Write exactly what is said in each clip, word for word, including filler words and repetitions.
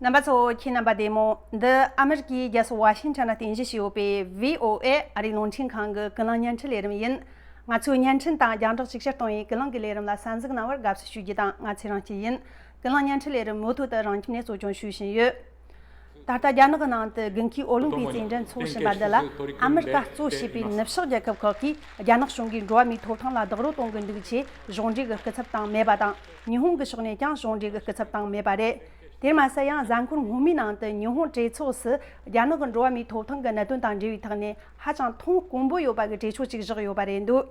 རྣམ་པ་ཚོ། ཁྱེད་རྣམ་པ་བདེ་མོ། འདི་ཨ་མེ་རི་ཀའི་རྒྱལ་ས་ཝ་ཤིང་ཊོན་ལ་རྟེན་གཞི་བྱས་ཡོད་པའི་བྷི་ཨོ་ཨེ་ཨ་རིའི་རླུང་འཕྲིན་ཁང་གི་ཀུན་གླེང་བརྙན་འཕྲིན་ལས་རིམ་ཡིན། ང་ཚོའི་བརྙན་འཕྲིན་དང་རྒྱང་བསྒྲགས་ཅིག་ཤར་གཏོང་བའི་ཀུན་གླེང་གི་ལས་རིམ་ལ་གསན་གཟིགས་གནང་བར་དགའ་བསུ་ཞུ་རྒྱུ་དང་། ང་ཚེ་རིང་སྐྱིད་ཡིན། ཀུན་གླེང་བརྙན་འཕྲིན་ལས་རིམ་མུ་མཐུད་དུ་རང་ཁྱིམ་ནས་གཙོ་སྐྱོང་ཞུ་བཞིན་ཡོད། ད་ལྟ་རྒྱ་ནག་གི་ནང་དུ་དགུན་ཁའི་ཨོ་ལིམ་པིག་རྩེད་འགྲན་འཚོགས་བཞིན་པ་འདི་ལ། ཨ་མེ་རི་ཀ་གཙོ་བྱས་པའི་ནུབ་ཕྱོགས་རྒྱལ་ཁབ་ཁག་གིས་རྒྱ་ནག་གཞུང་གིས་འགྲོ་བ་མིའི་ཐོབ་ཐང་ལ་རྡོག་རོལ་གཏོང་གི་འདུག་ཅེས་གཞོགས་འདྲིས་ཀྱི་སྐུ་ཚབ་བཏང་མེད་པ་དང་། ཉི་ཧོང་གི་ཕྱོགས་ནས་ཀྱང་གཞོགས་འདྲིས་ཀྱི་སྐུ་ཚབ་བཏང་མེད་པ་རེད། དེར་མ་ཟད། ཡང་གཟའ་འཁོར་སྔོན་མའི་ནང་དུ་ཉི་ཧོང་གྲོས་ཚོགས་སུ་རྒྱ་ནག་གི་འགྲོ་བ་མིའི་ཐོབ་ཐང་གི་གནད་དོན་དང་འབྲེལ་བའི་ཐོག་ནས་ཧ་ཅང་མཐོང་དཀོན་པོ་ཡོད་པ་གི་གྲོས་ཆོད་ཅིག་བཞག་ཡོད་པ་རེད་འདུག་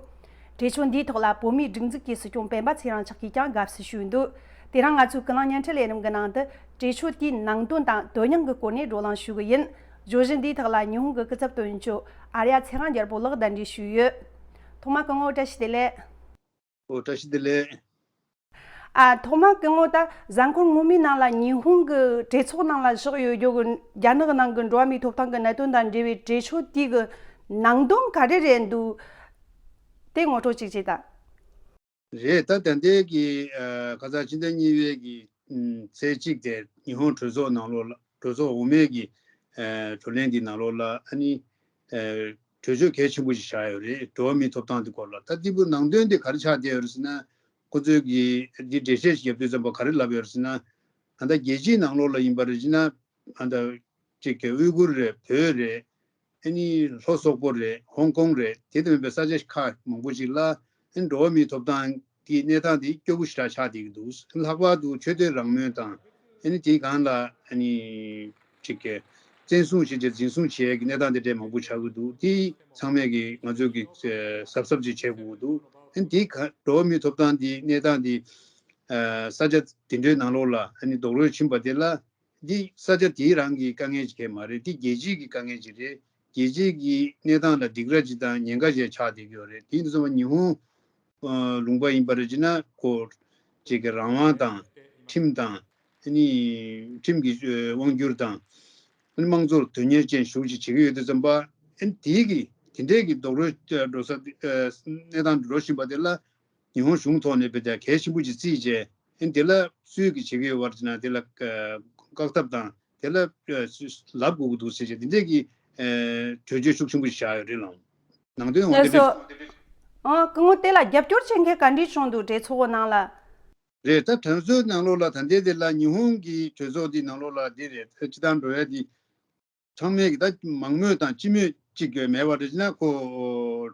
གྲོས་ཆོད་འདིའི་ཐོག་ལ་བོད་མིའི་སྒྲིག་འཛུགས་ཀྱི་སྲིད་སྐྱོང་སྤེན་པ་ཚེ་རིང་མཆོག་གིས་ཀྱང་དགའ་བསུ་ཞུས་འདུག་དེ་རིང་ང་ཚོའི་ཀུན་གླེང་བརྙན་འཕྲིན་ལས་རིམ་གྱི་ནང་དུ་གྲོས་ཆོད་དེའི་ནང་དོན་དང་དོན་སྙིང་གི་སྐོར་ནས་བགྲོ་གླེང་ཞུ་གི་ཡིན། བརྗོད་གཞི་འདིའི་ཐོག་ལ་ཉི་ཧོང་གི་སྐུ་ཚབ་དོན་གཅོད་ཨར་ཡ་ཚེ་དབང་རྒྱལ་པོ་ལགས་གདན་འདྲེན་ཞུས་ཡོད། ཐོག་མར་སྐུ་ངོ་བཀྲ་ཤིས་བདེ་ལེགས། ཨོ། བཀྲ་ཤིས་བདེ་ལེགས། ཨ། ཐོག་མར་སྐུ་ངོ། ད་གཟའ་འཁོར་སྔོན་མའི་ནང་ལ་ཉི་ཧོང་གི་གྲོས་ཚོགས་ནང་ལ་བཞག་ཡོད་རྒྱུ་གི་རྒྱ་ནག་གི་ནང་གི་འགྲོ་བ་མིའི་ཐོབ་ཐང་གི་གནད་དོན་དང་འབྲེལ་བའི་གྲོས་ཆོད་དེ་གི་ནང་དོན་ག་རེ་རེད་འདུག་དེ་ངོ་སྤྲོད་ཅིག་བྱེད་དང་། རེད། ད་ད་ལྟའི་གི་ཨ་ཁ་སང་ཕྱི་ཟླ་གཉིས་པའི་གི་ཨམ་ཚེས་གཅིག་དེ་ཉི་ཧོང་གྲོས་ཚོགས་ནང་ལོགས་ལ། གྲོས་ཚོགས་འོག་མའི་གི་ཨ་བགྲོ་གླེང་འདི་ནང་ལོགས་ལ། ཨ་ནི་ཨ་གྲོས་ཆོད་གལ་ཆེན་པོ་ཞིག་བཞག་ཡོད་རེད། འགྲོ་བ་མིའི་ཐོབ་ཐང་དེ་སྐོར་ལ། ད་འདི་པོ་ནང་དོན་དེ་ག་རེ་ཆགས་བསྡད་ཡོད་རེད་ཟེར་ན། ཁོ་ཚོས་ཀྱིས་འདི་འགྲེལ་བཤད་ཞིག་བརྒྱབ་དུས་ཙམ་པ་ག་རེ་ལབ་ཡོད་རེད་ཟེར་ན། ད་ལྟ་རྒྱལ་སྤྱིའི་ནང་ལོགས་ལ་ཡིན་པ་རེད་ཅེ་ན། ཨ་ད་ཅིག་གི་ཨུའི་གུར་རེད། བོད་རེད། ཨ་ནི་ལྷོ་སོག་པོ་རེད། ཧོང་ཀོང་རེད། དེ་དང་མིན་པའི་ས་ཆ་ཁག་མང་པོ་ཞིག་ལ་ཨ་ནི་འགྲོ་བ་མིའི་ཐོབ་ཐང་གི་གནས་སྟངས་དེ་སྐྱོ་པོ་ཞེ་དྲག་ཆགས་བསྡད་ཀྱི་འདུག་ལྷག་པར་དུ་ཆོས་དད་རང་མོས་དང་། ཨ་ནི་དེའི་སྒང་ལ་ཨ་ནི་ཅིག་གི་བཙན་བཟུང་བྱས་རྗེས་འཛིན་བཟུང་བྱས་ཀྱི་གནས་སྟངས་དེ་འདྲས་མང་པོ་ཆགས་ཀྱི་འདུག་དེ་ཚང་མས་ཀྱི་ང་ཚོས་ཀྱི་གཟབ་གཟབ་ཅིག་བྱེད་དགོས་ཀྱི་འདུག་ཨ་ནི་དེའི་སྒང་འགྲོ་བ་མིའི་ཐོབ་ཐང་དེ་གནས་སྟངས་དེ་ཨ་ས་ཆ་དེ་འདྲའི་ནང་ལོགས་ལ་ཨ་ནི་རྡོག་རོལ་ཕྱིན་པ་དེ་ལ། འདི་ས་ཆ་དེའི་རང་གི་དཀའ་ངལ་ཅིག་གས་མ་རེད། འདི་རྒྱལ་སྤྱིའི་གི་དཀའ་ངལ་ཅིག་རེད། རྒྱལ་སྤྱིའི་གི་གནས་སྟངས་ལ་སྡིགས་ར་ཅིག་དང་ཉེན་ཁ་ཞིག་ཆགས་བསྡད་ཀྱི་ཡོད་རེད། དེ་ཡིན་དུས་ཙམ་པ་ཉི་ཧོང་ཨ་ལུང་པ་ཡིན་པ་རེད་ཅེ་ན། ཁོ་ཅིག་གི་རང་དབང་དང་། ཁྲིམས་དང་། ཨ་ནི་ཁྲིམས་ཀྱི་ཨ་དབང་སྒྱུར་དང་། ཨ་ནི་དམངས་གཙོར་དོན་གཉེར་ཅན་ཞེ་པོ་ཅིག་བྱེད་ཀྱི་ཡོད་དུས་ཙམ་པ། ཨ་ནི་དེའི་གི་དེ་འདྲའི་གི་རྡོག་རོལ་འགྲོ་ས་ཨ་གནས་སྟངས་འགྲོ་བཞིན་པ་དེ་ལ། ཉི་ཧོང་གཞུང་ཐོག་ནས་བལྟས་ཏེ་གལ་ཆེན་པོ་ཅིག་བརྩིས་བྱས། ཨ་ནི་དེ་ལ་སུས་ཀྱིས་བྱེད་ཀྱི་ཡོད་པ་རེད་ཟེར་ན། དེ་ལ་ཨ་བཀག་ཐབས་དང་། དེ་ལ་ཨ་སུས་ལབ་དགོས་ཀྱི་འདུག་ཟེར་བྱས། དེ་འདྲས་ཀྱི་ཨ་གྲོས་ཆོད་ཤུགས་ཆེན་པོ་ཞིག་བཞག་ཡོད་རེད་ལགས། ནང་དོན་འོ་ལགས་དེ་སོ། འདྲས། ཨང་། སྐུ་ངོ། དེ་ལ་རྒྱབ་སྐྱོར་བྱེད་མཁན་ག་འདྲས་བྱུང་འདུག་གྲོས་ཚོགས་ནང་ལ། རེད། ད་གྲོས་ཚོགས་ནང་ལོགས་ལ་ད་ལྟའི་དེ་ལ་ཉི་ཧོང་གི་གྲོས་ཚོགས་འདི་ནང་ལོགས་ལ་འདི་རེད། ད་སྤྱི་བཏང་འགྲོ་ཡ་འདི། ཚང་མས་ཀྱི་ད་མང་མོས་དང་སྤྱི་མོས་གཅིག་ཡོད་མེད་པ་རེད་ཅེ་ན། ཁོ་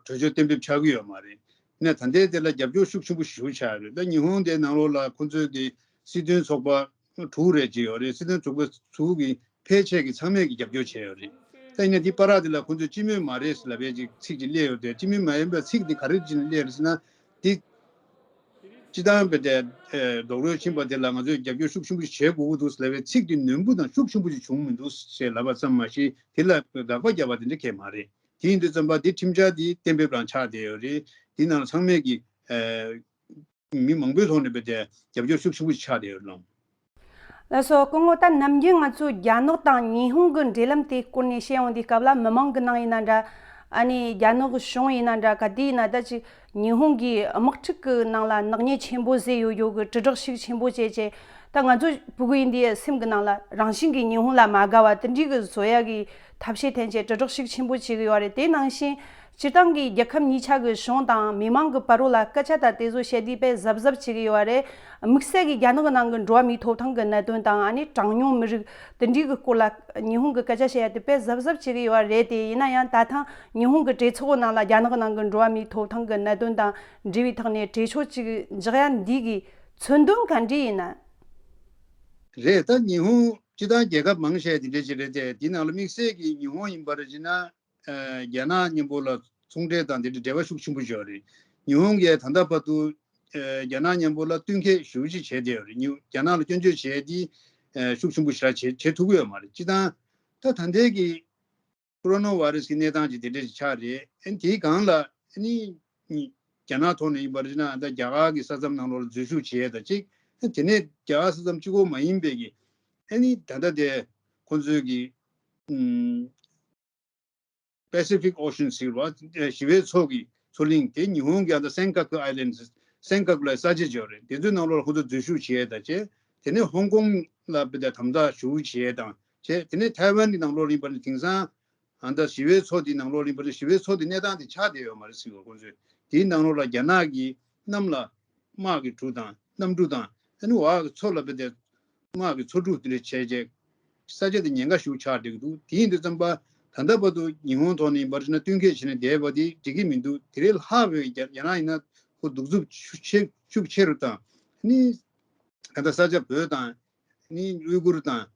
གྲོས་ཆོད་གཏན་འབེབས་ཆགས་ཀྱི་ཡོད་མ་རེད། ནས་ད་ལྟའི་དེ་ལ་རྒྱབ་སྐྱོར་ཤུགས་ཆེན་པོ་ཞེ་པོ་ཆགས་ཡོད་རེད། ད་ཉི་ཧོང་དེའི་ནང་ལོགས་ལ་ཁོ་ཚོའི་གི་སྲིད་དོན་ཚོགས་པ་དྲུག་རེ་ཅིག་ཡོད་རེད། སྲིད་དོན་ཚོགས་པ་དྲུག་གི་ཕལ་ཆེར་གྱིས་ཚང་མས་ཀྱིས་རྒྱབ་སྐྱོར་བྱས་ཡོད་རེད། ད་ཡིན་ན་འདི་བར་དེ་ལ་ཁོ་ཚོས་སྤྱི་མོས་མ་རེད་ཟེར་ལབ་པའི་ཅིག་ཚིག་ཅིག་སླེབས་ཡོད་དེ། སྤྱི་མོས་མ་ཡིན་པའི་ཚིག་འདི་ག་རེ་བྱས་ནས་སླེབས་རེད་ཟེར་ན། འདི་སྤྱི་བཏང་བལྟས་ཏེ་རྡོག་རོལ་ཕྱིན་པ་དེ་ལ་ང་ཚོས་རྒྱབ་སྐྱོར་ཤུགས་ཆེན་པོ་ཞིག་བྱེད་དགོས་ཀྱི་འདུག་ལབ་པའི་ཚིག་དེ་ནོར་བུ་དང་ཤུགས་ཆེན་པོ་ཞིག་བྱུང་མི་འདུག་ཅེས་ལབ་པ་ཙམ་མ་ཟད། དེ་ལ་དགག་པ་བརྒྱབ་པ་དེ་འདྲ་གང་ཡང་མ་རེད། དེ་ཡིན་དུས་ཙམ་པ་དེ་ཁྲིམས་འཆར་དེ་གཏན་འབེབས་རང་ཆགས་བསྡད་ཡོད་རེད། དེ་ནང་ཚང་མས་ཀྱིས་ཨ་མི་མང་པོའི་ཐོག་ནས་བལྟས་ཏེ་རྒྱབ་སྐྱོར་ཤུགས་ཆེན་པོ་ཞིག་ཆགས་བསྡད་ཡོད་རེད་ལགས། ལགས་སོ། སྐུ་ངོ། ད་ནམ་རྒྱུན་ང་ཚོས་རྒྱ་ནག་དང་ཉི་ཧོང་གི་འབྲེལ་ལམ་དེའི་སྐོར་ནས་བཤད་ཡོང་དུས་སྐབས་ལ། མི་མང་གི་ནང་ཡིན་ན་འདྲ། ཨ་ནི་རྒྱ་ནག་གི་གཞུང་ཡིན་ན་འདྲ། ག་དུས་ཡིན་ན་ད་ཅིག་ཉི་ཧོང་གི་དམག་འཁྲུག་གི་ནང་ལ་ནག་ཉེས་ཆེན་པོ་བཟོས་ཡོད་ཡོད་གི་དྲིལ་བསྒྲགས་ཤུགས་ཆེན་པོ་བྱས་བྱས། ད་ང་ཚོ་ཕྲུ་གུ་ཡིན་དུས་སེམས་ཀྱི་ནང་ལ་རང་བཞིན་གྱིས་ཉི་ཧོང་ལ་མ་དགའ་བ་དེ་འདྲའི་གི་བཟོ་ཡ་གི་ཐབས་ཤེས་འཐེན་བྱས་དྲིལ་བསྒྲགས་ཤུགས་ཆེན་པོ་བྱེད་ཀྱི་ཡོད་རེད། དེ་ནང་བཞིན་སྤྱིར་བཏང་གི་རྒྱལ་ཁབ་གཉིས་ཆ་གི་གཞུང་དང་མི་མང་གི་བར་རོ་ལ་སྐད་ཆ་དང་དེ་ཚོ་བཤད་དུས་དཔེ་གཟབ་གཟབ་བྱེད་ཀྱི་ཡོད་རེད། དམིགས་བསལ་གྱི་རྒྱ་ནག་གི་ནང་གི་འགྲོ་བ་མིའི་ཐོབ་ཐང་གི་གནད་དོན་དང་། ཨ་ནི་གྲངས་ཉུང་མི་རིགས་དེ་འདྲའི་གི་སྐོར་ལ་ཉི་ཧོང་གི་སྐད་ཆ་བཤད་ཡ་དེ་དཔེ་གཟབ་གཟབ་བྱེད་ཀྱི་ཡོད་རེད། དེ་ཡིན་ན་ཡང་ད་ཐེངས་ཉི་ཧོང་གི་གྲོས་ཚོགས་ནང་ལ་རྒྱ་ནག་གི་ནང་གི་འགྲོ་བ་མིའི་ཐོབ་ཐང་གི་གནད་དོན་དང་འབྲེལ་བའི་ཐོག་ནས་གྲོས་ཆོད་ཅིག་འཇོག་ཡ་འདི་གི་མཚོན་དོན་ག་འདྲ་ཡིན་ན། རེད། ད་ཉི་ཧོང་སྤྱི་བཏང་རྒྱལ་ཁབ་མང་ཆེ་དེ་འདྲ་ཅིག་རེད་དེ། དེའི་ནང་ལ་དམིགས་བསལ་གྱི་ཉི་ཧོང་ཡིན་པ་རེད་ཅེ་ན། ཨ་རྒྱ་ནག་མཉམ་པོ་ལ་ཚོང་འབྲེལ་དང་དེ་འདྲ་འབྲེལ་བ་ཤུགས་ཆེན་པོ་ཡོད་རེད། ཉི་ཧོང་གིས་ད་ལྟ་བར་དུ་ཨ་རྒྱ་ནག་མཉམ་པོ་ལ་བསྟུན་མཁས་ཞེ་པོ་ཅིག་བྱས་བསྡད་ཡོད་རེད། ཉི་རྒྱ་ནག་ལ་སྐྱོན་བརྗོད་བྱས་དེ་ཨ་ཤུགས་ཆེན་པོ་ཞེ་དྲག་བྱེད་བྱེད་ཐུབ་ཀྱི་ཡོད་མ་རེད། སྤྱིར་བཏང་ད་ད་ལྟའི་གི་ཀོ་རོ་ན་བྷ་ར་སི་གི་གནས་སྟངས་ཅིག་དེ་འདྲ་ཞིག་ཆགས་རེད། ཨ་ནི་དེའི་སྒང་ལ་ཨ་ནི་རྒྱ་ནག་ཐོག་ནས་ཡིན་པ་རེད་ན། ད་རྒྱ་གར་གྱི་ས་མཚམས་ནང་ལོགས་ལ་འཛུལ་ཞུགས་བྱས་དང་གཅིག་ཨ་དེ་ནས་རྒྱ་གར་ས་མཚམས་གཅིག་པོ་མ་ཡིན་པའི་གི་ཨ་ནི་ད་ལྟ་དེ་ཁོང་ཚོའི་གི་ཨམ་Pacific Ocean ཟེར་བ། ཞི་བའི་མཚོ་གི་མཚོ་གླིང་དེ། ཉི་ཧོང་གི་ཨ་ད་སེན་ཀ་ཀུ་ཨའི་ལེན་ཌི། སེན་ཀ་ཀུ་ལ་ས་ཆ་ཅིག་ཡོད་རེད། དེ་ཚོའི་ནང་ལོགས་ལ་ཁོང་ཚོ་འཛུལ་ཞུགས་བྱས་དང་བྱས། དེ་ནས་ཧོང་ཀོང་ ལ་དཔེ་དེ་དམ་དྲག་ཞུ་བྱེད་དང་བྱས། དེ་ནས་ཐའེ་ཝན་གྱི་ནང་ལོགས་ལ་ཡིན་པ་ནི་དེང་སང་ཨ་ད་ཞི་བའི་མཚོ་དེའི་ནང་ལོགས་ལ་ཡིན་པ་ནི་ཞི་བའི་མཚོ་དེ་གནས་སྟངས་དེ་ཆགས་བསྡད་ཡོད་མ་རེད་ཟེར་གྱི་ཡོད། ཁོང་ཚོས་དེའི་ནང་ལོགས་ལ་རྒྱ་ནག་གིས་གནམ་ལ་དམག་གི་གྲུ་དང་གནམ་གྲུ་དང་ཨ་ནི་འོག་གི་མཚོ་ལ་དཔེ་དེ་དམག་གི་མཚོ་གྲུ་དེ་འདྲ་བྱས་རྗེས་ས་ཆ་དེ་ཉེན་ཁ་ཞེ་པོ་ཆགས་བསྡད་ཀྱི་འདུག་དེ་ཡིན་དུས་ཙམ་པ་ད་ལྟ་བར་དུ་ཉི་ཧོང་ཐོག་ནས་ཡིན་པར་བྱས་ན་བསྟུན་མཁས་བྱས་ནས་བསྡད་པ་དེ་འགྲིག་གི་མི་འདུག་དེ་རིང་ལྷག་པའི་རྒྱ་རྒྱ་ནག་ཡིན་ན་ཁོ་གདུག་རྩུབ་ཤུགས་ཆེ་ཤུགས་ཆེ་རུ་བཏང་ནི་ད་ལྟ་ས་ཆ་བོད་དང་ནི་ཝུའི་གུར་དང་།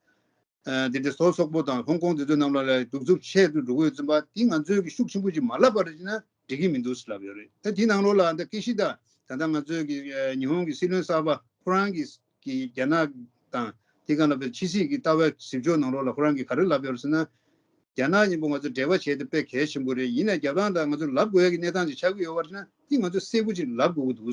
ཨ་དེ་འདྲ་སོག་སོག་པོ་དང་ཧོང་ཀོང་དེ་ཚོའི་ནང་ལ་ལ་གདུག་རྩུབ་ཆེ་རུ་འགྲོ་གི་ཡོད་ཙམ་པ་དེ་ང་ཚོས་ཀྱི་ཤུགས་ཆེན་པོ་ཅིག་མ་ལབ་པ་རེད་ཅེ་ན་འགྲིག་གི་མི་འདུག་ཟེར་ལབ་ཡོད་རེད། ད་དེའི་ནང་ལོགས་ལ་ད་ཀི་ཤི་ད་ད་ལྟ་ང་ཚོས་ཀྱི་ཨ་ཉི་ཧོང་གི་སྲིད་བློན་གསར་པ་ཁོ་རང་གི་གི་རྒྱ་ནག་དང་དེ་ག་ལ་བའི་ཕྱི་སྲིད་ཀྱི་ལྟ་བའི་གཟིགས་ཕྱོགས་ནང་ལོགས་ལ་ཁོ་རང་གིས་ག་རེ་ལབ་ཡོད་རེད་ཟེར་ན། རྒྱ་ནག་མཉམ་པོ་ང་ཚོ་འབྲེལ་བ་བྱས་ཏེ་དཔེ་གལ་ཆེན་པོ་རེད། ཡིན་ན་རྒྱ་ནག་དང་ང་ཚོ་ལབ་དགོས་ཡ་གི་གནས་སྟངས་ཅིག་ཆགས་ཀྱི་ཡོད་པ་རེད་ན་དེ་ང་ཚོ་གསལ་པོ་ཅིག་ལབ་དགོས་ཀྱི་འདུག་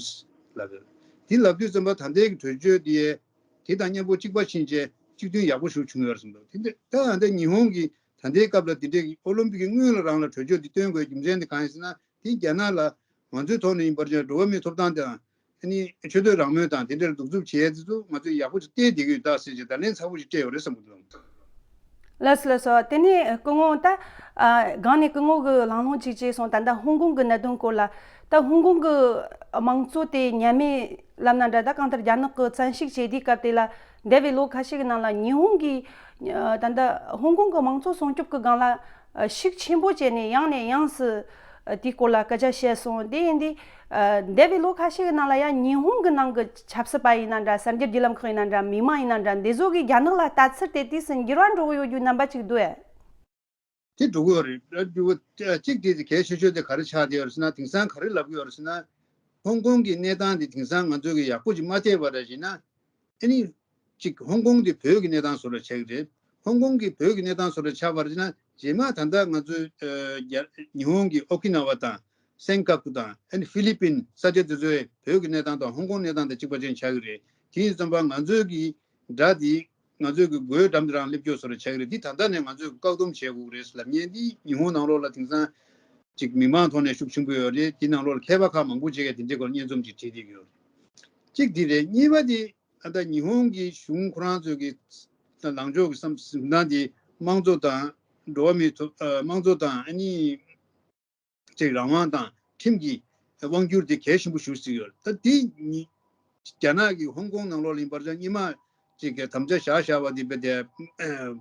ལབ་ཡོད། དེ་ལབ་དུས་ཙམ་པ་ད་ལྟའི་གི་གྲོས་ཆོད་དེ་དེ་དང་མཉམ་པོ་གཅིག་པ་ཕྱིན་བྱས་གཅིག་མཐུན་ཡག་པོ་ཞིག་བྱུང་ཡོད་རེད་བསམ་འདུག་དེ་འདྲ་ད་ད་ལྟ་ཉི་ཧོང་གི་ད་ལྟའི་སྐབས་ལ་དེ་འདྲའི་གི་ཨོ་ལིམ་པིག་གི་སྔོན་ལ་རང་ལ་གྲོས་ཆོད་དེ་བཏོན་དགོས་རྒྱུ་མཚན་དེ་གང་ཡིན་ཟེར་ན་དེ་རྒྱ་ནག་ལ་ང་ཚོའི་ཐོག་ནས་ཡིན་པར་བྱས་འགྲོ་བ་མིའི་ཐོབ་ཐང་དང་། ཨ་ནི་ཆོས་དད་རང་མོས་དང་དེ་འདྲར་གདུག་རྩུབ་བྱེད་ཡས་དེ་ཚོ་ང་ཚོས་ཡག་པོ་ཞིག་བལྟས་བསྡད་ཀྱི་ཡོད་ད་ཟེར་བྱས་བརྡ་ལན་ཚ་པོ་ཞིག་སྤྲད་ཡོད་རེད་བསམ་གྱི་འདུག་ལགས་སོ་ལགས་སོ། དེ་ནས་སྐུ་ངོ་ད་ཨ་སྒང་ནས་སྐུ་ངོ་གི་གླེང་སློང་ཅིག་བྱས་སོང་། ད་ལྟ་ཧོང་ཀོང་གི་གནད་དོན་སྐོར་ལ་ད་ཧོང་ཀོང་གི་དམངས་གཙོ་དེ་ཉམས་མེད་ལབ་ན་འདྲ། ད་གང་ལྟར་རྒྱ་ནག་གིས་བཙན་ཤུགས་བྱས་དུས་སྐབས་དེ་ལ་འདས་པའི་ལོ་ཁ་ཤས་ཀྱི་ནང་ལ་ཉི་ཧོང་གིས་ད་ལྟ་ཧོང་ཀོང་གི་དམངས་གཙོ་སྲུང་སྐྱོབ་ཀྱི་སྒང་ལ་ཤུགས་ཆེན་པོ་བྱས་ནས་ཡང་ནས་ཡང་སུ་དེའི་སྐོར་ལ་སྐད་ཆ་བཤད་སོང་། དེ་ཡིན་དུས། ཨ་འདས་པའི་ལོ་ཁ་ཤས་ཀྱི་ནང་ལ་ཡང་ཉི་ཧོང་གི་ནང་གི་ཆབ་སྲིད་པ་ཡིན་ན་འདྲ། གསར་འགྱུར་བརྒྱུད་ལམ་ཁག་ཡིན་ན་འདྲ། མི་མང་ཡིན་ན་འདྲ། འདི་ཚོ་གིས་རྒྱ་ནག་ལ་ལྟ་ཚུལ་དེ་དུས་སུ་འགྱུར་བ་འགྲོ་གི་ཡོད་རྒྱུའི་རྣམ་པ་ཅིག་འདུག་ཨེ། དེ་འགྲོ་གི་ཡོད་རེད། འགྲོ་གི་ཡོད། གཅིག་དེ་གལ་ཆེ་ཤོས་དེ་ག་རེ་ཆགས་བསྡད་ཡོད་རེད་ཟེར་ན། དེང་སང་ག་རེ་ལབ་ཀྱི་ཡོད་རེད་ཟེར་ན། ཧོང་ཀོང་གི་གནས་སྟངས་དེ་དེང་སང་ང་ཚོ་གིས་ཡག་པོ་ཅིག་མ་བལྟས་པ་འདྲ་ཞིག་ན། ཨ་ནི། གཅིག་ཧོང་ཀོང་དེ་བོད་ཀྱི་གནས་སྟངས་བཟོ་འདྲ་ཆགས་ཀྱི་རེད། ཧོང་ཀོང་གི་བོད་ཀྱི་གནས་སྟངས་བཟོ་འདྲ་ཆགས་པར་བྱས་ན་རྗེས་མ་ད་ལྟ་ང་ཚོའི་ཨ་རྒྱ་ཉི་ཧོང་གི་ཨོ་ཀི་ན་ཝ་དང་སན་ཀ་ཀུ་དང་ཨ་ནི་ཧྥི་ལི་པིན་ས་ཆ་དེ་ཚོའི་བོད་ཀྱི་གནས་སྟངས་དང་ཧོང་ཀོང་གནས་སྟངས་དང་གཅིག་པ་ཅན་ཆགས་ཀྱི་རེད། དེ་ཡིན་ཙམ་པ་ང་ཚོའི་གི་དགྲ་དེ་ང་ཚོའི་གི་མགོའི་འགྲམ་དེ་རང་སླེབས་ཀྱོག་བཟོ་འདྲ་ཆགས་ཀྱི་རེད། འདི་ད་ལྟ་ནས་ང་ཚོས་བཀག་སྡོམ་བྱེད་དགོས་ཀྱི་རེད་ལབ་མཁན་འདི་ཉི་ཧོང་ནང་ལོགས་ལ་དེང་སང་ཅིག་མི་མང་ཐོག་ནས་ཤུགས་ཆེན་པོ་ཡོད་རེད། དེ་ནང་ལོགས་ལ་མཁས་པ་ཁག་མང་པོ་ཅིག་གིས་དེ་འདྲའི་སྐོར་སྙན་རྩོམ་ཅིག་བྲིས་བསྡད་ཀྱི་ཡོད་རེད། གཅིག་དེ་རེད། གཉིས་པ་དེ། ད་ལྟ་ཉི་ཧོང་གི་གཞུང་ཁོ་རང་ཚོའི་གི་ལངས་ཕྱོགས་ཀྱི་བསམ་གཟིགས་སྟངས་དེ་དམངས་གཙོ་དང་འགྲོ་བ་མིའི་ཐོབ་ཨ་དམངས་གཙོ་དང་ཨ་ནི་ཅིག་རང་དབང་དང་ཁྲིམས་ཀྱི་དབང་སྒྱུར་དེ་གལ་ཆེན་པོ་ཞིག་བརྩིས་ཡོད། ད་དེ་ཉི་རྒྱ་ནག་གི་ཧོང་ཀོང་ནང་ལོགས་ལ་ཡིན་པར་ཀྱང་སྔོན་མ་ཅིག་གི་དམ་བཅའ་བཞག་བཞག་པ་དེ་དཔེ་དེ་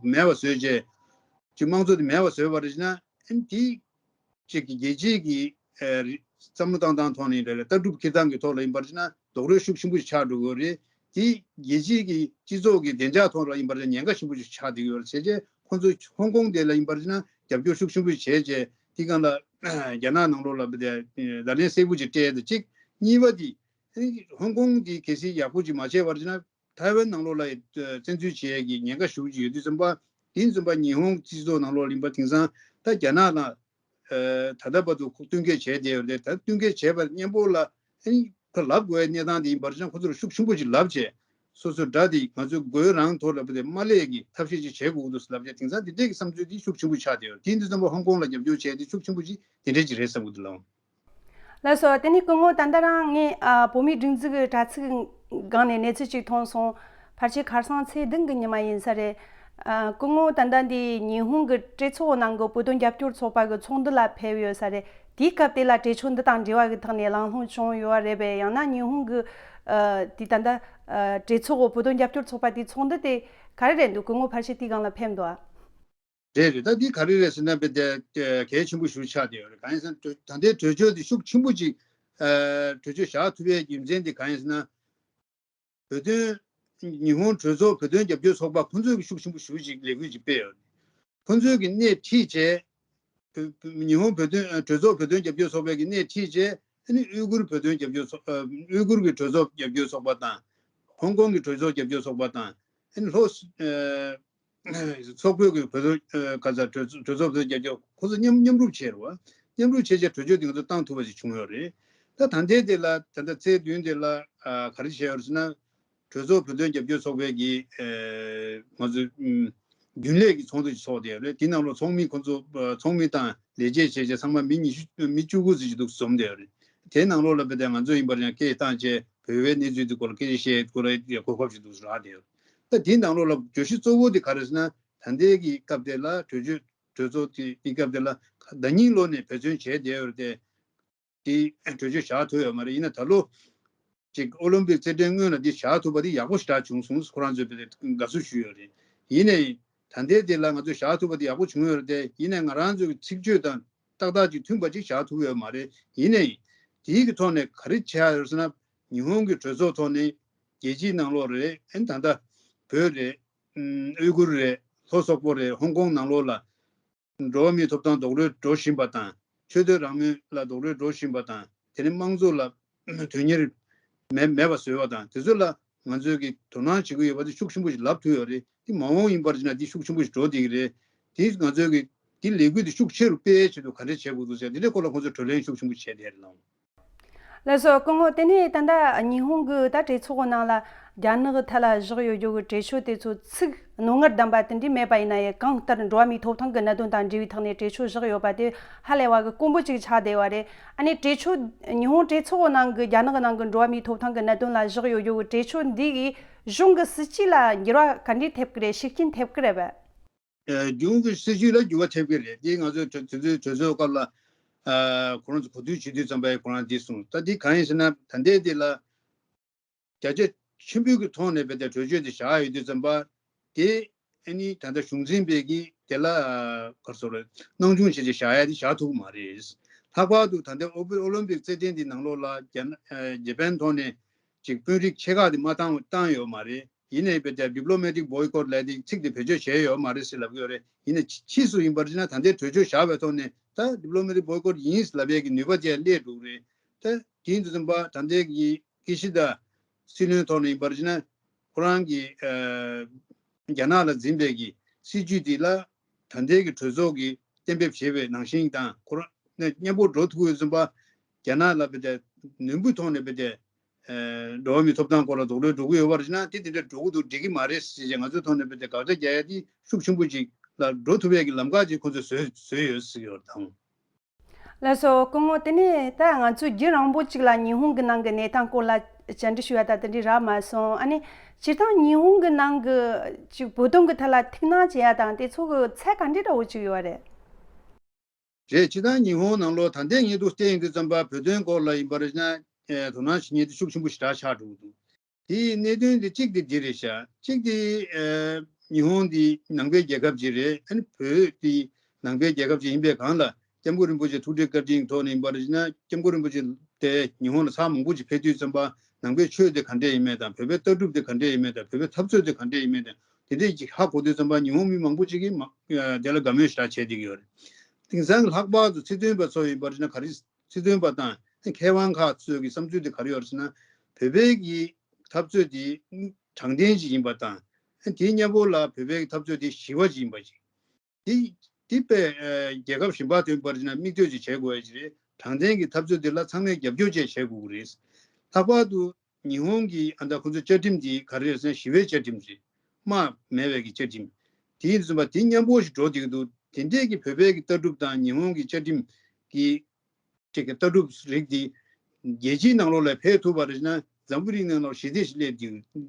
མེད་པ་བཟོས་རྗེས་ཅིག་དམངས་གཙོ་དེ་མེད་པ་བཟོས་པ་རེད་ན་ཨ་ནི་དེ། ཅིག་གི་རྒྱལ་སྤྱིའི་གི་ཨ་བསམ་བློ་བཏང་སྟངས་ཐོག་ནས་རེད་ལ་ལྟ་གྲུབ་འཁྱེར་སྟངས་ཀྱི་ཐོག་ལ་ཡིན་པར་བྱས་ན་རྡོག་རོལ་ཤུགས་ཆེན་པོ་ཞིག་ཆགས་འགྲོ་གི་ཡོད་རེད། དེ་རྒྱལ་སྤྱིའི་གི་སྤྱི་ཚོགས་ཀྱི་བདེ་འཇགས་ཐོག་ལ་ཡིན་པར་བྱས་ན་ཉེན་ཁ་ཆེན་པོ་ཞིག་ཆགས་བསྡད་ཀྱི་ཡོད་རེད། བྱས་རྗེས་ཁོང་ཚོས་ཧོང་ཀོང་དེ་ལ་ཡིན་པར་བྱས་ན་རྒྱབ་སྐྱོར་ཤུགས་ཆེན་པོ་ཞིག་བྱས་རྗེས་དེ་སྒང་ལ་རྒྱ་ནག་ནང་ལོགས་ལ་བདེ་བརྡ་ལན་གསལ་པོ་ཅིག་སྤྲད་དེ་གཅིག་གཉིས་པ་དེ་ཧོང་ཀོང་དེ་གལ་སྲིད་ཡག་པོ་ཅིག་མ་བྱས་པར་བྱས་ན། ཐའེ་ཝན་ནང་ལོགས་ལ་བཙན་འཛུལ་བྱེད་ཡས་ཀྱི་ཉེན་ཁ་ཞེ་པོ་ཅིག་ཡོད་དུས་ཙམ་པ། དེ་ཙམ་པ་ཉི་ཧོང་སྤྱི་ཚོགས་ནང་ལོགས་ལ་ཡིན་པ་དེང་སང་ད་རྒྱ་ནག་ལ་ཨ་ད་ལྟ་བར་དུ་ཁོ་བསྟུན་མཁས་བྱས་བསྡད་ཡོད་རེད། ད་བསྟུན་མཁས་བྱས་པར་སྙན་པོ་ལ་ཨ་ནི་ཁོ་ལབ་དགོས་པའི་གནས་སྟངས་དེ་ཡིན་པར་ཅང་ཁོ་ཚོར་ཤུགས་ཆེན་པོ་ཅིག་ལབ་བྱས། སོ་སོའི་དགྲ་དེ་ང་ཚོའི་མགོའི་རང་ཐོག་ལ་བུད་དེ་མ་སླེབས་ཀྱི་ཐབས་ཤེས་ཅིག་བྱེད་དགོས་ཀྱི་འདུག་ལབ་བྱས། དེང་སང་དེ་འདྲས་ཀྱི་བསམ་ཚུལ་དེ་ཤུགས་ཆེན་པོ་ཆགས་བསྡད་ཡོད་རེད། དེ་ཡིན་དུས་ཙམ་པ་ཧོང་ཀོང་ལ་རྒྱབ་སྐྱོར་བྱས་ཏེ་ཤུགས་ཆེན་པོ་ཅིག་དེ་འདྲས་ཅིག་རེད་བསམ་གྱི་འདུག་ལགས། ལགས་སོ། དེ་ནས་སྐུ་ངོ་ད་ལྟ་རང་ངས་ཨ་བོད་མིའི་སྒྲིག་འཛུགས་ཀྱི་དྲ་ཚིགས་སྒང་ནས་གནས་ཚུལ་ཅིག་མཐོང་སོང་། ཕལ་ཆེར་ཁ་སང་ཚེས་བདུན་གྱི་ཉི་མ་ཡིན་ས་རེད། ཨ་སྐུ་ངོ་ད་ལྟ་འདི་ཉི་ཧོང་གི་གྲོས་ཚོགས་ནང་གི་བོད་དོན་རྒྱབ་སྐྱོར་ཚོགས་པ་གི་ཚོགས་འདུ་ལ་ཕེབས་ཡོད་ས་རེད། དེའི་སྐབས་དེ་ལ་གྲོས་ཆོད་འདི་དང་འབྲེལ་བ་གི་ཐོག་ནས་གླེང་སློང་བྱུང་ཡོད་རེད་པས། ཡང་ན་ཉི་ཧོང་གི་ཨ་དེ་ད་ལྟ་ཨ་གྲོས་ཚོགས་བོད་དོན་རྒྱབ་སྐྱོར་ཚོགས་པ་དེའི་ཚོགས་འདུ་དེ་ག་རེ་རེད་འདུག་སྐུ་ངོ་ཕལ་ཆེར་དེའི་སྒང་ལ་ཕེབས་འདུག་ཨ། རེད་རེད། ད་འདི་ག་རེ་རེད་ཟེར་ན་དཔེ་དེ་གལ་ཆེན་པོ་ཞིག་ཆགས་བསྡད་ཡོད་རེད། གང་ཡིན་ཟེར་ན་ད་ལྟའི་གྲོས་ཆོད་འདི་ཤུགས་ཆེན་པོ་ཅིག་ཨ་གྲོས་ཆོད་བཞག་ཐུབ་པའི་རྒྱུ་མཚན་དེ་གང་ཡིན་ཟེར་ན། བོད་དོན་ཉི་ཧོང་གྲོས་ཚོགས་བོད་དོན་རྒྱབ་སྐྱོར་ཚོགས་པ་ཁོང་ཚོས་ཀྱི་ཤུགས་ཆེན་པོ་ཞེ་པོ་ཅིག་ལས་འགུལ་ཅིག་སྤེལ་ཡོད་རེད། ཁོང་ཚོས་ཀྱི་སྣེ་ཁྲིད་བྱས། ཉི་ཧོང་བོད་དོན་གྲོས་ཚོགས་བོད་དོན་རྒྱབ་སྐྱོར་ཚོགས་པའི་ཀྱི་སྣེ་ཁྲིད་བྱས། ཨ་ནི་ཨུ་གུར་བོད་དོན་རྒྱབ་སྐྱོར་ཚོགས་ཨུ་གུར་གྱི་གྲོས་ཚོགས་རྒྱབ་སྐྱོར་ཚོགས་པ་དང་། ཧོང་ཀོང་གི་གྲོས་ཚོགས་རྒྱབ་སྐྱོར་ཚོགས་པ་དང་། ཨ་ནི་ལྷོ་ཚོགས་པའི་གི་བོད་དོན་ག་ས་གྲོས་གྲོས་ཚོགས་བོད་དོན་རྒྱབ་སྐྱོར་ཁོ་ཚོ་མཉམ་མཉམ་རུབ་བྱས་རེད་བ། མཉམ་རུབ་བྱས་རྗེས་གྲོས་ཆོད་དེ་ང་ཚོ་བཏང་ཐུབ་པ་ཞིག་བྱུང་ཡོད་རེད། ད་ད་ལྟའི་དེ་ལ་ད་ལྟ་ཚེས་བདུན་དེ་ལ་ག་རེ་བྱས་ཡོད་རེད་ཟེར་ན། གྲོས་ཚོགས་བོད་དོན་རྒྱབ་སྐྱོར་ཚོགས་པའི་གི་ང་ཚོ་རྒྱུན་ལས་ཀྱི་ཚོགས་འདུ་ཞིག་ཚོགས་བསྡད་ཡོད་རེད། དེ་ནང་ལ་ཚོགས་མི་ཁོ་ཚོ་ཚོགས་མི་དང་ལས་བྱེད་བྱས་རྗེས་ཚང་མ་མི་ཉི་ཤུ་མི་བཅུ་དགུ་ཙམ་ཞིག་འདུག་འཛོམས་བསྡད་ཡོད་རེད། དེའི་ནང་ལོགས་ལ་དཔེ་དེ་ང་ཚོ་ཡིན་པར་ཡང་སྐད་བཏང་བྱས་བོད་པའི་གནས་ཚུལ་དེ་སྐོར་ལ་སྐད་ཆ་བཤད་སྐོར་ལ་གོ་སྐབས་ཤིག་འདུག་རག་བསྡད་ཡོད། ད་དེའི་ནང་ལོགས་ལ་བརྗོད་གཞི་གཙོ་བོ་དེ་ག་རེ་ཟེར་ན། ད་ལྟའི་གི་སྐབས་དེ་ལ་གྲོས་ཆོད་གྲོས་ཚོགས་དེ་དེའི་སྐབས་དེ་ལ་ཟླ་ཉིན་ལོ་ནས་འབད་བརྩོན་བྱས་བསྡད་ཡོད་རེད་དེ། དེ་གྲོས་ཆོད་བཞག་ཐུབ་ཡོད་མ་རེད། ཡིན་ན་ད་ལོ་ཅིག་ཨོ་ལིམ་པིག་རྩེད་འགྲན་སྔོན་ལ་འདི་བཞག་ཐུབ་པ་དེ་ཡག་པོ་ཞེ་དྲག་བྱུང་སོང་། ཁོ་རང་ཚོས་དཔེ་དེ་དགའ་བསུ་ཞུས་ཡོད་རེད། ཡིན་ནའི་ད་ལྟའི་དེ་ལ་ང་ཚོས་བཞག་ཐུབ་པ་དེ་ཡག་པོ་བྱུང་ཡོད་རེད་དེ། ཡིན་ནའི་ང་རང་ཚོའི་ཚིག་བརྗོད་དང་ཏག་ཏག་ཅིག་མཐུན་པ་ཅིག་བཞག་ཐུབ་ཡོད་མ་རེད། ཡིན་ནའི་དེའི་གི་ཐོག་ནས་ག་རེ་བྱས་ཡོད་ཟེར་ན། ཉི་ཧོང་གི་གྲོས་ཚོགས་ཐོག་ནས་རྒྱལ་སྤྱིའི་ནང་ལོགས་རེད། ཨན་ད་ལྟ་བོད་རེད། ཨུམ། ཨུ་གུར་རེད། ལྷོ་སོག་པོ་རེད། ཧོང་ཀོང་ནང་ལོགས་ལ་འགྲོ་བ་མིའི་ཐོབ་ཐང་རྡོག་རོལ་འགྲོ་བཞིན་པ་དང་། ཆོས་དད་རང་མོས་ལ་རྡོག་རོལ་འགྲོ་བཞིན་པ་དང་། དེ་ནས་དམངས་གཙོ་ལ་དོན་གཉེར་མེད་མེད་པ་བཟོས་པ་དང་། དེ་ཚོ་ལ་ང་ཚོས་ཀྱི་དོ་སྣང་བྱེད་ཀྱི་ཡོད་པ་དེ་ཤུགས་ཆེན་པོ་ཞིག་ལབ་ཐུབ་ཡོད་རེད། དེ་མ་འོངས་ཡིན་པར་བྱས་ན་དེ་ཤུགས་ཆེན་པོ་ཞིག་འགྲོ་བསྡད་ཀྱི་རེད། དེ་ང་ཚོས་ཀྱི་དེ་ལས་འགུལ་དེ་ཤུགས་ཆེ་རུ་སྤེལ་ཆེད་དུ་ག་འདྲ་བྱེད་དགོས་འདུག་ཟེར། དེ་འདྲའི་སྐོར་ལ་ཁོང་ཚོས་གྲོས་གླེང་ཤུགས་ཆེན་པོ་བྱས་བསྡད་རེད་ལགས། ལགས་སོ། སྐུ་ངོ། དེ་ནས་ད་ལྟ་ཉི་ཧོང་གི་ད་གྲོས་ཚོགས་ནང་ལ་རྒྱ་ནག་གི་ཐད་ལ་བཞག་ཡོད་རྒྱུ་གི་གྲོས་ཆོད་དེ་ཚོ་ཚིག་རྣོ་ངར་ལྡན་པ་དེ་འདྲ་མེད་པ་ཡིན་ན་ཡང་། གང་ལྟར་འགྲོ་བ་མིའི་ཐོབ་ཐང་གི་གནད་དོན་དང་འབྲེལ་བའི་ཐོག་ནས་གྲོས་ཆོད་བཞག་ཡོད་པ་དེ་ཧ་ལས་པ་གི་དཀོན་པོ་ཅིག་ཆགས་བསྡད་པ་རེད། ཨ་ནི་གྲོས་ཆོད་ཉི་ཧོང་གྲོས་ཚོགས་ནང་གི་རྒྱ་ནག་ནང་གི་འགྲོ་བ་མིའི་ཐོབ་ཐང་གི་གནད་དོན་ལ་བཞག་ཡོད་རྒྱུ་གི་གྲོས་ཆོད་འདི་གིས་གཞུང་གི་སྲིད་ཇུས་ལ་འགྱུར་བ་ག་འདྲ་ཐེབས་ཀྱི་རེད། ཤུགས་རྐྱེན་ཐེབས་ཀྱི་རེད་པས། ཨ། གཞུང་གི་སྲིད་ཇུས་ལ་འགྱུར་བ་ཐེབས་ཀྱི་རེད། དེ་ང་ཚོས་དེ་ཚོའི་གྲོས་ཚོགས་སྐབས་ལ། ཨ། ཁོ་རང་ཚོ་གོ་བསྡུར་བྱེད་དུས་ཙམ་པ་ཡིས་ཁོ་རང་འདི་གསུངས། ད་འདི་གང་ཡིན་ཟེར་ན། ད་ལྟའི་འདི་ལ་བརྒྱ་ཆ་ཆེན་པོའི་གི་ཐོག་ནས་བས་ཏེ་གྲོས་ཆོད་དེ་བཞག་ཡོད་དུས་ཙམ་པ། དེ་ཨ་ནི་ད་ལྟ་གཞུང་འཛིན་པས་ཀྱི་དེ་ལ་ག་རེ་ཟེར་དགོས་རེད། སྣང་ཆུང་བྱས་བྱས་བཞག་ཡ་དེ་བཞག་ཐུབ་ཀྱི་མ་རེད། ལྷག་པར་དུ་ད་ལྟའི་ཨོ་ཨོ་ལིམ་པིག་རྩེད་འགྲན་འདི་ནང་ལོགས་ལ་རྒྱ་ཨ་ཇེ་པན་ཐོག་ནས་ཅིག་དཔོན་རིགས་ཆེ་ཁག་དེ་མ་བཏང་བཏང་ཡོད་མ་རེད། ཡིན་ནའི་བས་ཏེ་ཌི་པི་ལོ་མེ་ཊིག་བོའི་ཀོཊ་ལབ་དེ་ཚིག་དེ་བེད་སྤྱོད་བྱས་ཡོད་མ་རེད་ཟེར་ལབ་ཀྱི་ཡོད་རེད། ཡིན་ནའི་ཕྱིས་སུ་ཡིན་པར་བྱས་ན་ད་ལྟའི་གྲོས་ཆོད་བཞག་པའི་ཐོག་ནས་ད་ཌི་པི་ལོ་མེ་ཊིག་བོའི་ཀོཊ་ཡིན་ཟེར་ལབ་ཡས་ཀྱི་ནུས་པ་དེ་སླེབས་འགྲོ་གི་རེད། ད་དེ་ཡིན་དུས་ཙམ་པ་ད་ལྟའི་གི་ཀི་ཤི་དཱ་སྲིད་བློན་ཐོག་ནས་ཡིན་པར་བྱས་ན། ཁོ་རང་གིས་ཨ་རྒྱ་ནག་ལ་འཛིན་པའི་གི་སྲིད་ཇུས་དེ་ལ་ད་ལྟའི་གི་གྲོས་ཚོགས་ཀྱིས་གཏན་འབེབས་བྱས་པའི་ནང་བཞིན་དང་། ཁོ་རང་ནས་མཉམ་པོ་འགྲོ་ཐུབ་ཡོད་ཙམ་པ། རྒྱ་ནག་ལ་བས་ཏེ་ནོར་འཁྲུལ་ཐོག་ནས་བས་ཏེ་ཨ་འགྲོ་བ་མིའི་ཐོབ་ཐང་སྐོར་ལ་རྡོག་རོལ་འགྲོ་གི་ཡོད་པར་བྱས་ན། དེ་དེ་འདྲ་འགྲོ་གི་འདུག་འགྲིག་གི་མ་རེད་ཟེར་བྱས་ང་ཚོའི་ཐོག་ནས་བས་ཏེ་དགག་བྱ་རྒྱག་ཡ་དེ་ཤུགས་ཆེན་པོ་ཅིག་ལ་འགྲོ་ཐུབ་ཡས་ཀྱི་ལམ་ཁ་ཅིག་ཁོ་ཚོས་བཟོས་བཟོས་ཡོད་ཟེར་གྱི་ཡོད་རེད་དང་། ལགས་སོ། སྐུ་ངོ། དེ་ནས་ད་ང་ཚོས་རྒྱུན་རིང་པོ་ཅིག་ལ་ཉི་ཧོང་གི་ནང་གི་གནས་སྟངས་སྐོར་ལ་བཅར་འདྲི་ཞུ་ཡ་ད་དེ་འདྲ་རག་མ་སོང་། ཨ་ནི་སྤྱིར་བཏང་ཉི་ཧོང་གི་ནང་གི་ཅིག་བོད་དོན་གི་ཐད་ལ་ཐུགས་སྣང་བྱེད་ཡ་དང་དེ་ཚོ་གི་ཚད་ག་འདྲ་འདྲ་བོ་ཅིག་ཡོད་རེད། རེད། སྤྱིར་བཏང་ཉི་ཧོང་ནང་ལོགས་ད་ལྟའི་ངེས་ཐུག་བལྟས་ཡོང་དུས་ཙམ་པ། བོད་དོན་སྐོར་ལ་ཡིན་པར་ན་ཨེ་དོ་སྣང་བྱེད་མཁན་དེ་ཤུགས་ཆེན་པོ་ཞེ་དྲག་ཆགས་འགྲོ་གི་འདུག་དེའི་གནད་དོན་དེ་གཅིག་དེ་འདི་རེད་ཤག་གཅིག་དེ་ཨེ་ཉི་ཧོང་དེ་ནང་པའི་རྒྱལ་ཁབ་ཅིག་རེད། ཨ་ནི་བོད་དེ་ནང་པའི་རྒྱལ་ཁབ་ཅིག་ཡིན་པའི་སྒང་ལ། སྐྱབས་མགོན་རིན་པོ་ཆེ་ཐུགས་རྗེ་བཀའ་དྲིན་ཐོག་ནས་ཡིན་པར་བྱས་ན། སྐྱབས་མགོན་རིན་པོ་ཆེ་དེ་ཉི་ཧོང་ལ་ཚར་མང་པོ་ཅིག་ཕེབས་དུས་ཙམ་པ། ནང་པའི་ཆོས་དེ་ག་འདྲས་ཡིན་མིན་དང་། བོད་པའི་ལྟ་གྲུབ་དེ་ག་འདྲས་ཡིན་མིན་དང་། བོད་པའི་འཐབ་རྩོད་དེ་ག་འདྲས་ཡིན་མིན་དང་། དེ་འདྲས་ཅིག་ཧ་གོ་དུས་ཙམ་པ། ཉི་ཧོང་མི་མང་པོ་ཅིག་གིས་མ་དེ་ལ་དགའ་མོས་ཞེ་དྲག་བྱས་བསྡད་ཀྱི་ཡོད་རེད། དེང་སང་གི་ལྷག་པར་དུ་སྲིད་དོན་པ་ཚོ་ཡིན་པར་བྱས་ན། ག་རེ་སྲིད་དོན་པ་དང་མཁས་དབང་ཁག་ཚོས་ཀྱི་བསམ་ཚུལ་དེ་ག་རེ་ཡོད་རེད་ཟེར་ན། བོད་པའི་གི་འཐབ་རྩོད་དེ་དྲང་བདེན་ཅིག་ཡིན་པ་དང་། དེའི་མཉམ་པོ་ལ་བོད་པའི་འཐབ་རྩོད་དེ་ཞི་བ་ཅིག་ཡིན་པ་ཅིག་དེ་དེ་དཔེ་ཨ་རྒྱལ་ཁབ་གཞན་པ་དོན་པར་བྱས་ན་མིག་ལྟོས་ཅིག་བྱེད་དགོས་ཡ་ཅིག་རེད། དྲང་བདེན་གྱི་འཐབ་རྩོད་འདི་ལ་ཚང་མས་རྒྱབ་སྐྱོར་བཅས་བྱེད་དགོས་ཀྱི་རེད། ལྷག་པར་དུ་ཉི་ཧོང་གི་ཨ་ད་ཁོ་ཚོའི་བཅའ་ཁྲིམས་འདི་ག་རེ་རེད་ཟེར་ན། ཞི་བའི་བཅའ་ཁྲིམས་རེད། དམག་མེད་པའི་གི་བཅའ་ཁྲིམས། དེ་ཡིན་དུས་ཙམ་པ་དེ་མཉམ་པོ་ཞིག་འགྲོ་བསྡད་ཀྱི་འདུག་དེ་འདྲས་ཀྱི་བོད་པའི་གི་ལྟ་གྲུབ་དང་ཉི་ཧོང་གི་བཅའ་ཁྲིམས་ཀྱི་ཅིག་གི་ལྟ་གྲུབ་རིགས་འདི་རྒྱལ་སྤྱིའི་ནང་ལོགས་ལ་ཕེབས་ཐུབ་པ་རེད་ན། འཛམ་བུ་གླིང་ནང་ལོགས་ཞི་བདེ་ཞིག་སླེབས་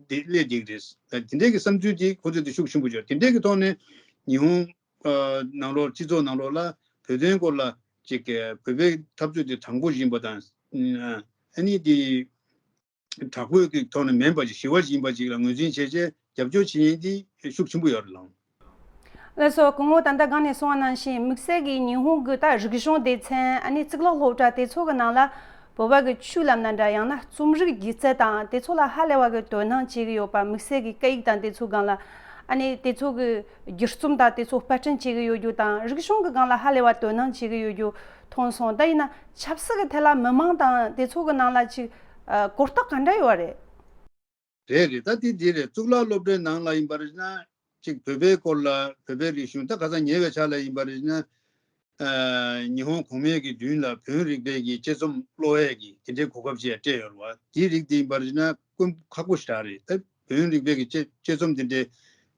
བསྡད་སླེབས་བསྡད་ཀྱི་རེད། དེ་འདྲའི་གི་བསམ་ཚུལ་དེ་ཁོ་ཚོས་དེ་ཤུགས་ཆེན་པོ་བརྗོད། དེ་འདྲའི་གི་ཐོག་ནས་ཉི་ཧོང་ཨ་ནང་ལོགས་སྤྱི་ཚོགས་ནང་ལོགས་ལ་བོད་དོན་སྐོར་ལ་ཅིག་གི་བོད་པའི་འཐབ་རྩོད་དེ་དྲང་པོ་ཡིན་པ་དང་། ཨ་ནི་དེ་དྲག་པོའི་གི་ཐོག་ནས་མིན་པ་ཅིག་ཞི་བ་ཡིན་པ་ཅིག་ལ་ངོས་འཛིན་བྱས་བྱས་རྒྱབ་སྐྱོར་བྱེད་མཁན་དེ་ཤུགས་ཆེན་པོ་ཡོད་རེད་ལགས། ལགས་སོ། སྐུ་ངོ། ད་ལྟ་སྒང་ནས་གསུངས་པ་ནང་བཞིན་དམིགས་བསལ་གྱིས་ཉི་ཧོང་གི་ད་རིག་གཞུང་སྡེ་ཚན། ཨ་ནི་གཙུག་ལག་སློབ་གྲྭ་དེ་ཚོ་གི་ནང་ལ་བོད་པ་གི་ཆོས་ལབ་ན་འདྲ། ཡང་ན་རྩོམ་རིག་སྒྱུ་རྩལ་དང་དེ་ཚོ་ལ་ཧ་ལས་པ་གི་དོ་སྣང་བྱེད་ཀྱི་ཡོད་པ། དམིགས་བསལ་གྱིས་སྐད་ཡིག་དང་དེ་ཚོའི་སྒང་ལ། ཨ་ནི་དེ་ཚོ་གི་སྒྱུ་རྩོམ་དང་དེ་ཚོ་པར་སྐྲུན་བྱེད་ཀྱི་ཡོད་རྒྱུ་དང་། རིག་གཞུང་གི་སྒང་ལ་ཧ་ལས་པ་དོ་སྣང་བྱེད་ཀྱི་ཡོད་རྒྱུ་མཐོང་སོང་། ད་ཡིན་ན་ཆབ་སྲིད་ཀྱི་ཐད་ལ་མི་མང་དང་དེ་ཚོ་གི་ནང་ལ་ཅིག་ཨ་གོ་རྟོགས་ག་འདྲ་ཡོད་རེད། རེད་རེད། ད་དེ་འདི་རེད། གཙུག་ལག་སློབ་གྲྭའི་ནང་ལ་ཡིན་པར་ན། གཅིག་བོད་པའི་སྐོར་ལ། བོད་པའི་རིག་གཞུང་ད་ཁ་སང་ཉེ་བའི་ཆར་ལ་ཡིན་པར་ན། ཨ་ཉི་ཧོང་གོང་མའི་གི་མདུན་ལ་བོན་རིག་པའི་གི་དཔྱད་རྩོམ་ཀློག་ཡས་ཀྱི་དེ་འདྲའི་གོ་སྐབས་ཅིག་སྤྲད་ཡོད་རེད་བ། དེའི་རིགས་དེ་ཡིན་པར་ན་དཀོན་ཁག་པོ་ཞེ་དྲག་རེད། ད་བོན་རིག་པའི་གི་དཔྱད་དཔྱད་རྩོམ་དེ་འདྲའི་